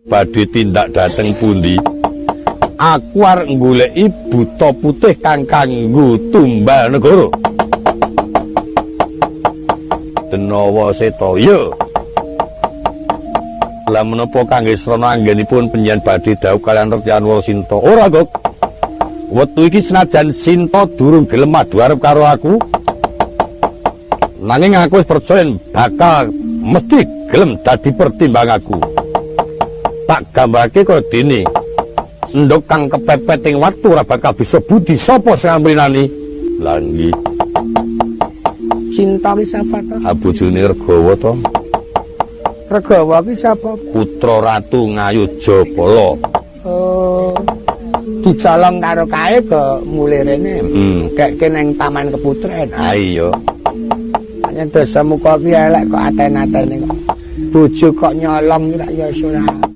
Badhe tindak dhateng pundi? Aku arep goleki buta putih kang kanggo tumbal negara. Denawa Seta, ya. Lah menapa kangge srana anggenipun panjenengan badhe dhawuh kaliyan Retyan Sinta? Ora, Gok. Wektu iki senajan Sinta durung gelem adu arep karo aku, nanging aku wis percaya bakal mesti gelem dadi pertimbang aku. Tak gambarake kaya dene. Endhog kang kepepet ing watu ora bakal bisa budi sapa sing amrinani. Lah nggih. Sinta ki sapa to? Ah, bojone Regawa to. Regawa ki sapa? Putra Ratu Ngayojapala. Oh. Dicolong karo kae ke mulih rene. Keke nang Taman Keputren. Ha iya. Pancen dasamuka ki elek kok aten-atene kok. Bojo kok nyolong ki rak ya ora.